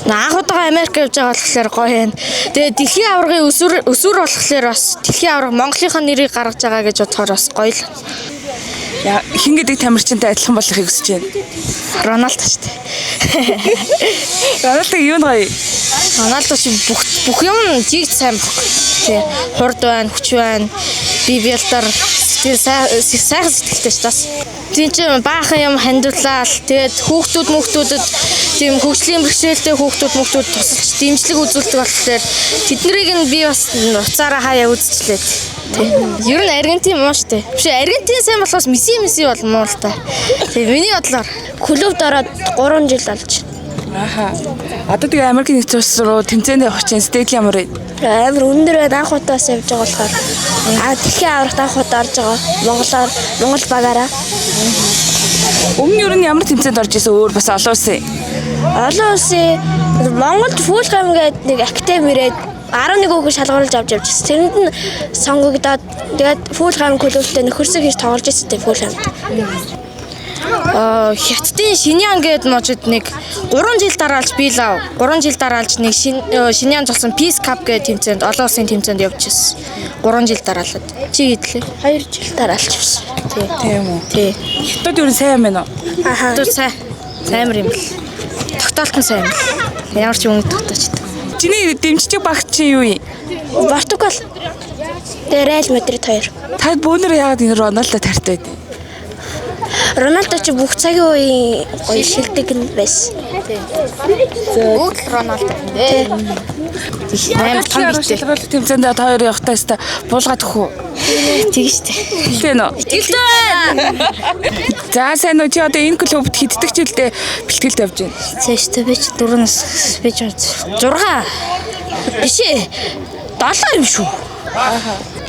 Анх удаага Америк явж байгаа болохоор гоё юм. Тэгээ дэлхийн аваргын өсвөр болохоор бас дэлхийн аварга Монголынхаа нэрийг гаргаж байгаа гэж бодохоор бас гоё л. Яа, хэн гэдэг тамирчинтай адилхан болохыг хүсэж байна? Роналдо шүү дээ. Роналдог юу гоё? Роналдо чи бүх юм жигд сайн баг. Тий. Хурд байна, хүч байна. Би бэлдэр сэтгэл сайхан сэтгэлтэй ч бас. Тийм чи баахан юм хандуулаад тэгээд хүүхдүүд мөхтүүдэд тийм хөгжлийн бэрхшээлтэй хүүхдүүд мөхтүүд тусалж дэмжлэг үзүүлдэг болохоор тэднийг нь би бас уцаараа хаяа үзчихлээ. Тий. Ер нь Аргентин муу штэ. Биш Аргентин сайн болохоос Месси бол муу л та. Тий, миний бодлоор Клубд ороод 3 жил болж. Аха. Одоо тэгээ Америкийн нэгдсэн улс руу тэмцээнд явах чинь сэтгэл ямар вэ? Амар өндөр байна, анх удаас явж байгаа болохоор. Дэлхийн аваргад анх удаа орж байгаа. Монголоор Монгол багаараа. Өмнө нь ер нь ямар тэмцээнд орж исэн өөр бас олон улсын? Олон улсын Монголд Фулхам гэдэг нэг академи ирээд 11 хүүхэн шалгаруулж авч явж байсан. Тэрэнд нь сонгогдоод тэгээд Фулхам клубтэй нөхөрсөг хийж тоглож байсан тийм Фулхамд. Хятадын Шиньян гээд мужид нэг 3 жил дараалж би лав. 3 жил дараалж нэг Шиньян золсон Peace Cup гээд тэмцээнд олон улсын тэмцээнд явж ирсэн. 3 жил дараалаад. Чи хэдлээ? 2 жил дараалж явсан. Тий. Тийм үү. Тий. Хятад ер нь сайн юм байна уу? Аха. Хятад сайн. Амар юм бэл. Тогтоолт нь сайн юм бэл. Ямар ч юм тогтоочдаг. Чиний дэмжиж багч чи юу юм? Португал. Тэгээ Реал Мадрид хоёр. Та бөөнөр яагаад энэ Роналдо тартай байд? Роналдо чи бүх цагийн үеийн гоё шилдэг нь байсан. Бүгд л Роналдо. Тий. Амар том битэй. Шалгаруулах тэмцээнд та хоёр явахтаа өстө буулгаад өгөх үү? Тэгэн штэ. Гэлтэй нөө. Гэлтэй байна. За сайн уу, чи одоо энэ клубт хэддэг жилдээ бэлтгэлд явж байна? Цээштэй би ч 4 нас би ч 6 биш ээ 7 юм шүү.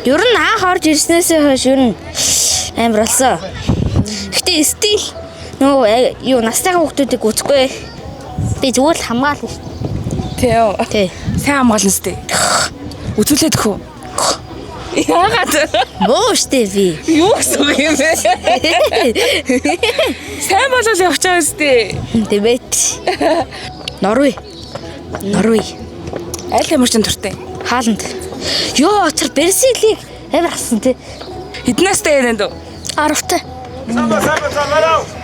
Ер нь анх орж ирснээсээ хойш ер нь амар болсон. Гэтэ стил нөгөө юу настайхан хүмүүсийг үзэхгүй. Би зүгээр л хамгаална. Тийм. Тий. Сайн хамгаална сте. Үзүүлээд өгөх үү? Яагаад? Муу штэ би. Юу гэсэн үг юм бэ? Сайн болол явж байгаа сте. Тэвэт. Норвей. Норвей. Аль тамирчин дуртай? Хааланд. Йоо тэр Бразилийг амар хасан тий. Хэдэн настай байна дөө? 10 та.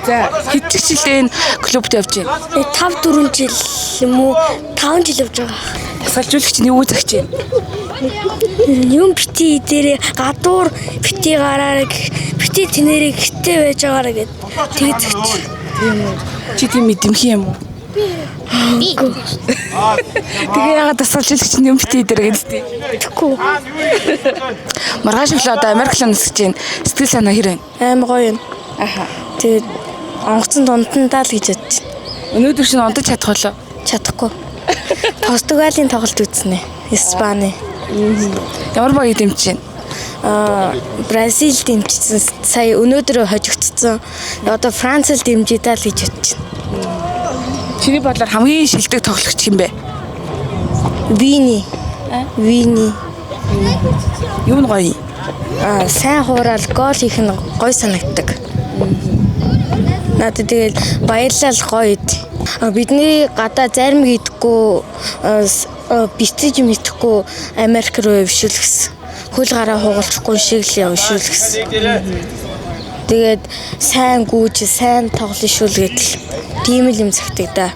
За, хэдчих жилдээ энэ клубт явж байна? 5 4 жил юм уу? 5 жил явж байгаа. Тасгалжуулагч нь юу загч юм? Юм бити дээрээ гадуур бити гараараа бити тэнэрээ гитээ байж байгаараа гэд тэг зэгч. Чи тийм мэдрэмхий юм уу? Би. Тэгээ яагаад тасгалжуулагч нь юм бити дээр гэдэгтэй? Тэгэхгүй. Маргааш өглөө одоо Америк руу нисэж байна. Сэтгэл санаа хэр байна? Амар гоё юм. Аха. Тэгээд онгоцон дундандаа л гэж бодож байна. Өнөөдөр чинь ондож чадах болоо. Чадахгүй. Португалийн тоглолт үзнэ. Испани. Ямар багийг дэмжиж байна? Бразил дэмжсэн. Сая өнөөдөр хожигдсон. Одоо Францад дэмжиж даа л гэж бодож байна. Чиний бодлоор хамгийн шилдэг тоглогч хэн бэ? Вини. Вини. Юу нь гоё юм? Сайн хураал гол хийх нь гоё санагддаг. Надад тэгэл баярлал гоё ид. Бидний гадаа зарим идэхгүй битэж мэдэхгүй Америк руу явшүүлгэсэн. Хөл гараа хугалчихгүй шиг л явшүүлгэсэн. Тэгээд сайн гүйж, сайн тоглон шүүл гэдэл. Тийм л юм цагтаг да.